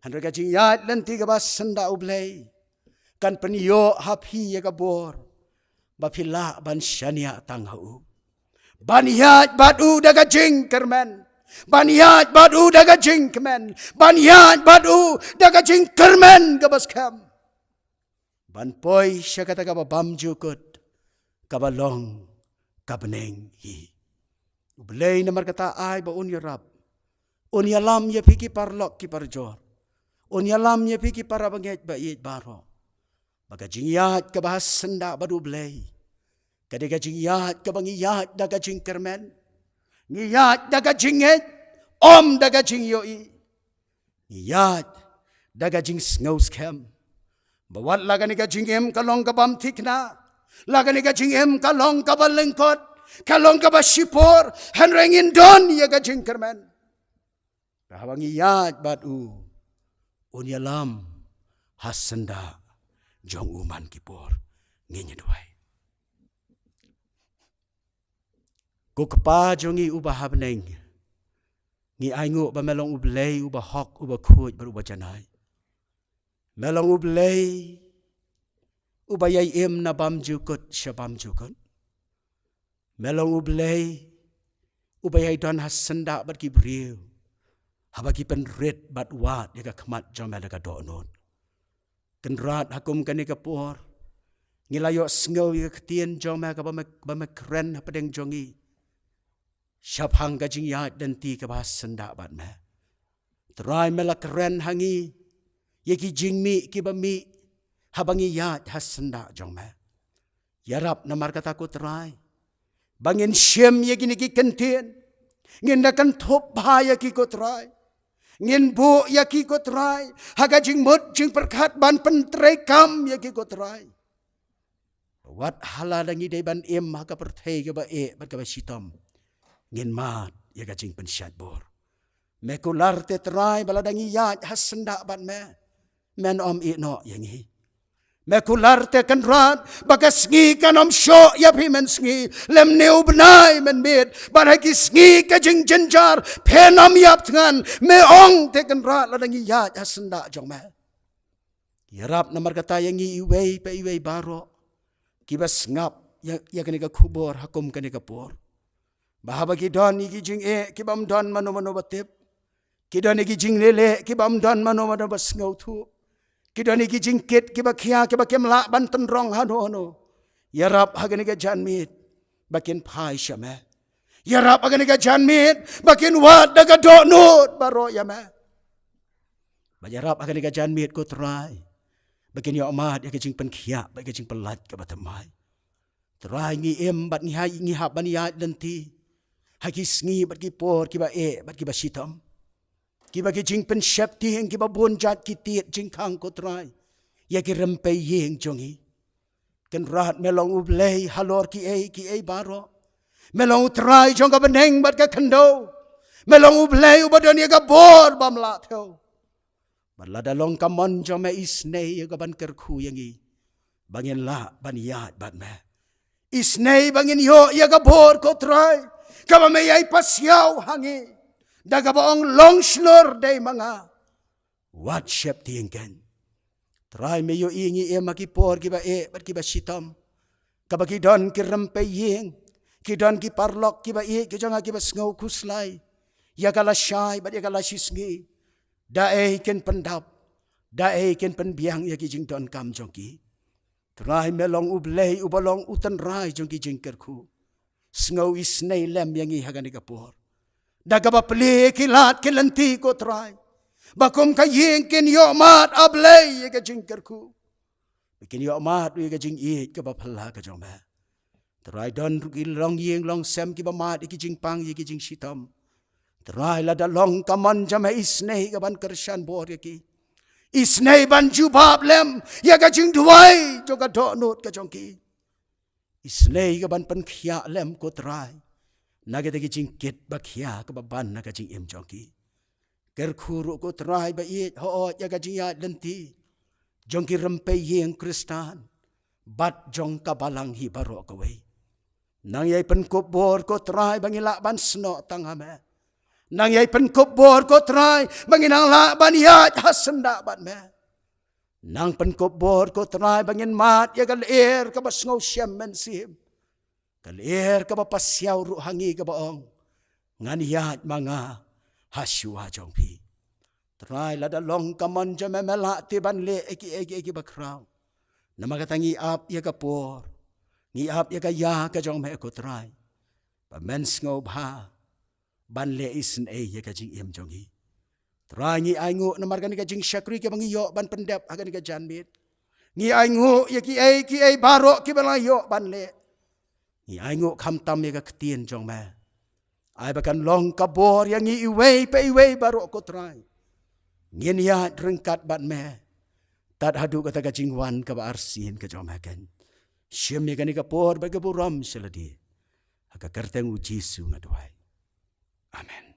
hynrei ka jingïaid lynti kaba syndah U Blei kan pynïoh ha phi ïa ka bor ba phi lah ban shaniah tang ha u, ban ïaid bad u da ka jingkyrmen, ban ïaid bad u da ka jingkmen, ban ïaid bad u da ka jingkyrmen kaba skhem, ban poi sha kata kaba bymjukut, kaba long ka bneng hi. U Blei namar kata ai ba un ïarap, un ïalam ïa phi ki paralok ki parajor, un ïalam ïa phi ki para bangeit ba ïeit baroh, ba ka jingïaid kaba ha syndah bad U Blei ka dei ka jingïaid kaba ngi ïaid da ka jingkyrmen, ngi ïaid da ka jingngeit, ym da ka jingïohi. Ngi ïaid da ka jingsngew skhem ba wat la kane ka jingim ka long ka bym thikna, la kane ka jingim ka long kaba lyngkot, ka long kaba shipor, hynrei ngin don ïa ka jingkyrmen ba haba ngi ïaid bad u, un ïalam ha syndah jong u man ki por. Ngin ïa duwai. Ko Kpa jong ngi uba ha bneng, ngi ainguh ba me long U Blei uba hok, uba khuid bad uba janai. Me long U Blei uba ïai im na bymjukut sha bymjukut. Me long U Blei uba ïai don ha syndah bad ki briew haba ki pynrit bad wad ïa ka khmat jong me da ka dohnud. Kynrad, ha kum kane ka por ngi la ïohsngew ïa ka ktien jong me kaba me, ba me kren hapdeng jong ngi shaphang ka jingïaid lynti kaba ha syndah bad me. Trai, me la kren ha ngi ïa ki jingmih kiba mih haba ngi ïaid ha syndah jong me. Ïarap namar kata ko Trai ba ngin shim ïa kine ki kyntien, ngin da kynthup bha ïa ki ko Trai, ngin buh ïa ki ko Trai ha ka jingmut jingpyrkhat ban pyntreikam ïa ki ko Trai. Wat ha la da ngi dei ban im ha ka pyrthei kaba eh bad kaba shitom, ngin mad ïa ka jingpynshait bor. Me kular te Trai ba la da ngi ïaid ha syndah bad me, men ym ïehnoh ïa ngi. Me kular te Kynrad ba ka sngi kan ym shoh ïa phi mynsngi, lymne u bnai mynmiet, bad ha ki sngi ka jingjynjar phin ym ïap thngan. Me ong te Kynrad la da ngi ïaid ha syndah jong me. Ïarap namar kata ïa ngi iwei pa iwei baroh kiba sngap ïa, ïa kane ka khubor ha kum kane ka por, ba haba ki don ïa ki jingeh kibym don mano mano ba tip, ki don ïa ki jingleh leh kibym don mano mano ba sngewthuh, ki don ïa ki jingkit kiba khia kiba kim lah ban tynrong hano hano, ïarap ha kane ka janmiet ba kin phai sha me. Ïarap ha kane ka janmiet ba kin wad da ka dohnud baroh ïa me. Ba ïarap ha kane ka janmiet ko Trai ba kin ïoh mad ïa ka jingpynkhiah bad ka jingpyllait kaba thymmai. Trai, ngi im bad ngi hap, ngi hap ban ïaid lynti ha ki sngi bad ki por kiba eh bad kiba shitom, kiba ki jingpynsheptieng kiba bun jait ki tied jingkhang ko Trai ïa ki rympei ïing jong ngi. Kynrad, me long U Blei halor kiei kiei baroh. Me long U Trai jong ka bneng bad ka khyndew. Me long U Blei uba don ïa ka bor bym lah thew. Bad lada long ka mon jong me, isynei ïa ka ban kyrkhu ïa ngi ba ngin lah ban ïaid bad me. Isynei ba ngin ïoh ïa ka bor ko Trai kaba me ïai pasiaw ha ngi da kaba ong, long shlur dei ma nga, wat sheptieng keiñ. Trai, me ïohi ngi im ha ki por kiba eh bad kiba shitom, kaba ki don ki rympei ïing, ki don ki paralok kiba ïeit ki jong nga kiba sngew khuslai ïa ka lashai bad ïa ka lashisngi. Da ei kin pyndap, da ei kin pynbiang ïa ki jingdonkam jong ki? Trai, me long U Blei uba long U Tynrai jong ki jingkyrkhu. Sngew isynei lem ïa ngi ha kane ka por da kaba plie ki lad ki lynti ko Trai, Ba kum ka ïing kin ïoh mad, A Blei, ïa ka jingkyrkhu. Ba kin ïoh mad ruh ïa ka jingïeit kaba phylla ka jong me. Trai, don ruh ki longïing longsem kiba mad ïa ki jingpang, ïa ki jingshitom. Trai, lada long ka mon jong me, isynei ka ban kyrshan bor ïa ki. Isynei ban jubab lem ïa ka jingduwai jong ka dohnud ka jong ki. Isynei ka ban pynkhiah lem, ko Trai, na kita ki jingkit ba khia kaba ban na ka jingim jong ki. Kyrkhu ruh, ko Trai ba ïeit, hooid ïa ka jingïaid lynti jong ki rympei ïing Khristan bad jong ka balang hi baroh kawei. Nang ïai pynkup bor, ko Trai, ba ngin lah ban snoh tang ha me. Nang ïai pynkup bor, ko Trai, ba ngin nang lah ban ïaid ha syndah bad me. Nang pynkup bor, ko Trai, ba ngin mad ïa ka lyer kaba sngewshem mynsiem, ka lyer kaba pasiaw ruh ha ngi, kaba ong, ngan ïaid ma nga ha shuwa jong phi. Trai, lada long ka mon jong me, me lah te ban leh ïa kiei kiei kiba khraw. Namar kata ngi ap ïa ka por, ngi ap ïa ka ïa ka jong me, ko Trai, ba men sngewbha ban leh isynei ïa ka jingim jong ngi. Trai, ngi ainguh namar kane ka jingshakri kaba ngi ïoh ban pyndep ha kane ka janmiet. Ngi ainguh ïa kiei kiei baroh kiba la ïoh ban leh. Ngi ainguh khamtam ïa ka ktien jong me. Ai ba kan long ka bor ïa ngi iwei pa iwei baroh, ko Trai. Ngin ïaid ryngkat bad me tad haduh kata ka jingwan kaba arsien ka jong me ken. Shim ïa kane ka por bad ka burom sha lade, ha ka kyrteng U Jisu nga duwai. Amen.